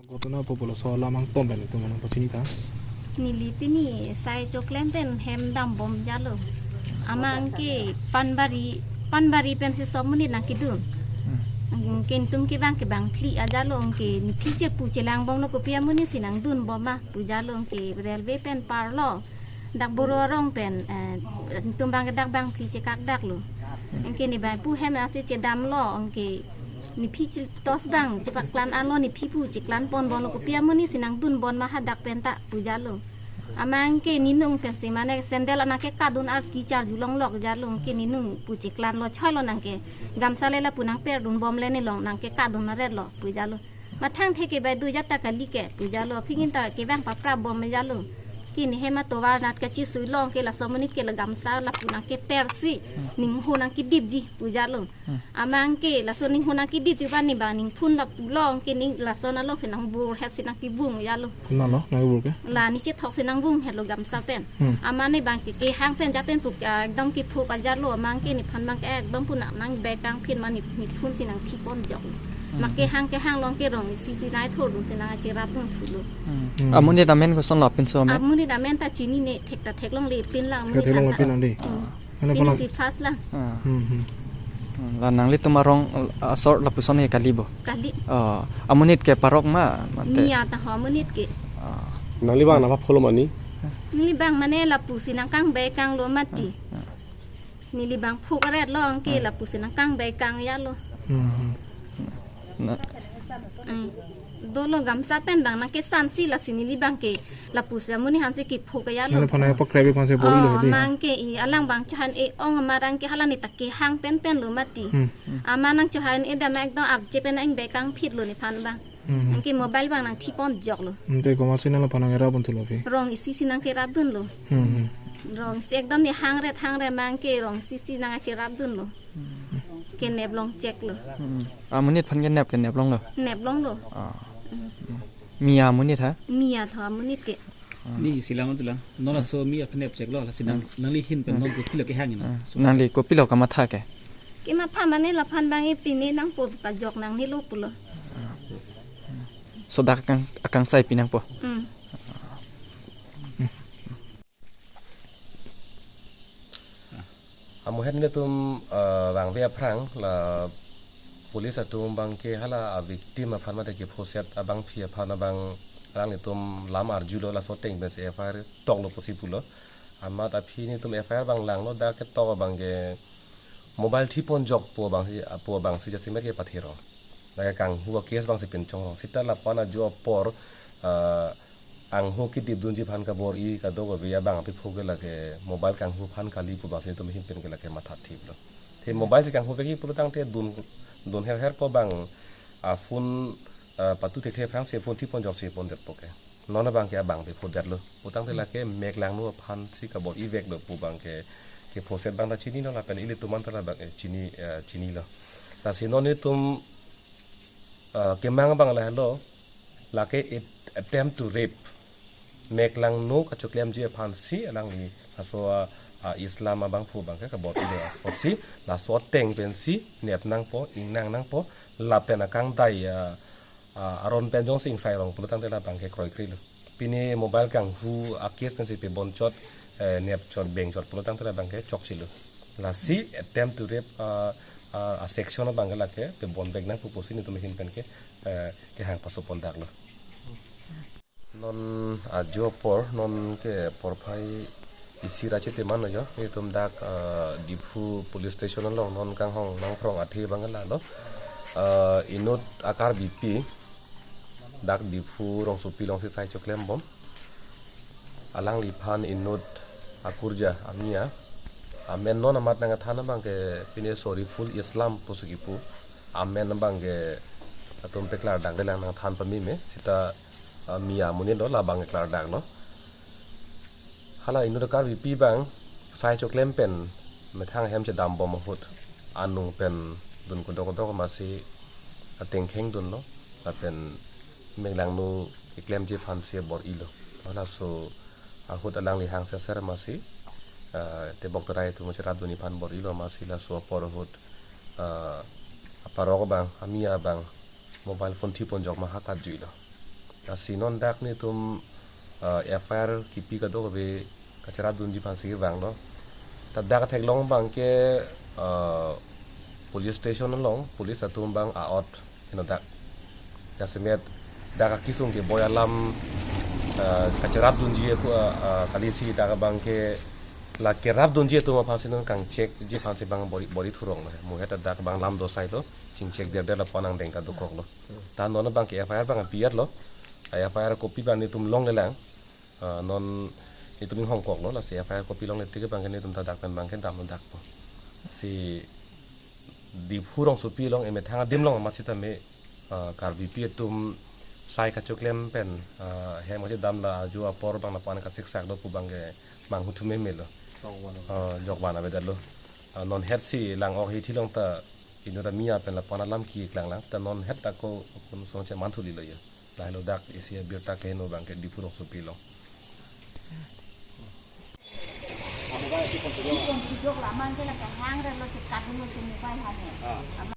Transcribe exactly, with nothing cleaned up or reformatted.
Ghotona po pulo laso alam angton pen itum aphan pachini tha. Neli pini sai choklem pen hem dambom jalo. Amang ke Panbari, Panbari pensi som amonit nangkedun. Hmm. Anke netum kevang ke bangphli ajalo, anke nephi chepu chelangbomlo, kopi amonit si nangdunbom ma pu jalo, anke railway pen parlo. Dak Boro arong pen, eh, netum abang ke dak bangphli chekak daklo. Anke ne bang pu hem asi chedamlo, anke nephi chetos abang chepaklang anlo, nephi pu cheklang ponbomlo, kopi amonit si nangdunbom ma hadak pen ta pu jalo. Amang ke nenung pensi mane sandal anang ke kadun arki charjulong lok jalo, anke nenung pu cheklang lo, choilo nang ke gamsa le lapu nangperdunbomle, ne along nang ke kadun aret lo pu jalo. Mathang theke bai do jata kali ke pu jalo, aphi nginta kevang paprapbom jalo. Ke ne hem atovar nat kachisuilong ke laso amonit ke la gamsa lapu nang kepersi, ningho nangkedipji pu jalo. Hmm. Amang ke laso ningho nangkedipji abang ne bang ningphun lapu along ke ning laso along si nangbur het si nangkevung jalo. Nalo, nangkevung ke? La ne chethok si nangvung hetlo gamsa pen. Hmm. Amang ne bang ke kehang pen japen pu, ah, ekdom kephuk ajalo, amang ke nephan abang ke ekdom pu nang nangbekangphit ma ne, nephun si nangthipon jok. Hmm. Ma kehang kehang along ke rong isi si nai thordun si nangcherapdun thulo. Hmm. Hmm. Amonit amen kosonlo pinso amen? Amonit amen ta chinine, thek ta theklongle pinlang. Thek amonit theklongle anta pinlang dei. Hmm. Mane pini pala- si first lang. Ah. Hmm, hmm. Hmm, la nanglitum arong, ah, asor lapuson he kali bo? Kali. Oh, amonit ke parok ma, mate? Mia ta ho amonit ke. Ah. Nangli abang nangpaphulo mane? Neli abang mane lapu si nangkangbekanglo mati. Ah, ah. Neli abang phuk aret lo, anke, ah, lapu si nangkangbekang jalo. Hmm, hmm. Na- Hmm. Dolo gamsa pen abang nangkesansi, lasi neli abang ke lapu si amonit aphansi kephuk jalo. Nangphan nangpakrep aphansi bor-ilo. Oh, hedi. Amang ke i alang abang chohan e-ong amarang ke hala ne ta kehang penpen lo mati. Hmm. Amang nangchohan edam ekdom arje pen nang bekangphitlo nephan abang. Hmm. Anke mobile abang nangthipon joklo. Hmm, te komatsi nangphan nangrapdun thulo aphi? Rong isi si nangkerapdunlo. Hmm, hmm. Rong isi ekdom ne hangret hangret, amang ke rong isi si nangcherapdunlo. Hmm. Keneplong cheklo. Hmm. Amonit aphan kenep, keneplonglo? Neplonglo. Ah. Hmm. Mia amonit ha? Mia tho amonit ke. Ah. Ne isi lang, isi lang. Non laso mia aphan nep cheklo, lasi nang, hmm, nangli ahin pen, hmm, non kopilo kehang ina. Hmm. So nangli kopilo kamatha ke? Kematha mane laphan abang e pine nangpo pajok nangnelo pulo. So dak akang, akangsai pi nangpo. Hmm. Amohet netum, eh, vangve aphrang la police atum abang ke hala a victim aphan mate kephoset abangpi aphan abang alanglitum lam arjulo, laso ateng pensi F I R toklo pusi pulo. Amat aphi netum F I R abang langlo, dak ketok abang ke mobile thipon jokpo abangsi, apo abangsi jasemet kepatherong. Lake kanghu a case abangsi pinchongrong. Seta lapu-an ajo apor, ah, angho kedipdunji aphan kabor-i kadokave abang apiphuk ke lake mobile kanghu aphan kali pu abangsi netum ahin pen ke lake mathathiplo. Te mobile si kanghuvek-i pulo tangte dun, dun herherpo abang, ah, phone, ah, patu thekthe aphrangsi phone thipon joksi pondetpo ke. Non abang ke abang apiphuk detlo. Pu tangte lake Meklangno aphansi kabor-iveklo pu abang ke, kephoset abang ta chinilo lapen ilitum an ta labang, eh, chini, eh, chinilo. Lasi non netum, eh, kemang abang lahelo, lake it attempt to rape. Meklangno kachoklemji aphansi alangli laso a, a, Islam abangphu abang ke kabor-ilo apotsi laso ateng pensi nep nangpo, ingnang nangpo, lapen akangdai, a, a, aron pen jongsi ingsairong pulo tangte labang ke kroikreilo. Pine mobile kanghu a case pensi pebonchot, eh, nepchot bengchot pulo tangte labang ke chokchelo. Lasi attempt to rape, ah, ah, a section abang ke lake pebonvek nangpo pusi netum ahin pen ke, eh, kehang pasopon daklo. Non ajo apor, non ke porphai isi ra chitiman lo jo. Netum dak, ah, Diphu police station along non kanghon nangphrong athe abang ke lalo. Ah, inut a Karbipi dak Diphu rongsopi alongsi sai choklembom. Alangliphan inut akurja amia. Amen non amat nangkethan abang ke pine Soriful Islam pusi kipu. Amen abang ke latum paklardang kelang nangthan pameme. Seta, ah, mia amonit do labang keklardaklo. Hala inut a Karbipi abang sai choklem pen methang ahem chedambom ahut anung pen dun kudok kudok amatsi ateng khengdunlo. Lapen Meklangno keklemji aphansi bor-ilo. Halaso ahut alangli hang serser amatsi, ah, tebok terai atum cherapdunji aphan bor-ilo amatsi laso apor ahut, ah, aparok abang, amia abang mobile phone thipon jok ma hakat juilo. Lasi non dak netum, eh, F I R kipi kadokave kacherapdunji aphansi vanglo. Ta dak theklong abangke, eh, police station along, police atum abang a-ot heno dak. Jasemet dak akesung keboi alam, eh, kacherapdunji aku, eh, eh, kalisi dak abangke la kerapdunji atum aphansi non kangchekji aphansi abang bor-i, bor-i thurong lo. Muhet dak abang lam dosailo, chingchek derder lapu-an angdeng ta dokoklo. Ta non abangke F I R abang pi-etlo. F I R copy abang netum longlelang. Ah, non netum inghongkoklo, lasi F I R copy longle tik abangke netum ta dak pen abangke damlo dakpo. Si Diphu rongsopi along emethang adim along amat sitame, ah, Karbipi atum sai kachoklem pen, ah, hem kachedam la ajo apor abang lapu-an kasiksak do pu abangke manghuthume melo. Ah, jokban avedetlo. Ah, non hetsi lang-ok hithi along ta inut ami apen lapu-an alam keklang lang, seta non het ako kun song che manthulilo ya. Lahelo dak isi abirta keheno abangke Diphu rongsopi along. Mobile si kontu jo. Kontu jo lamang ke la kahang relo chekat dulu si mobile hanya. Ah.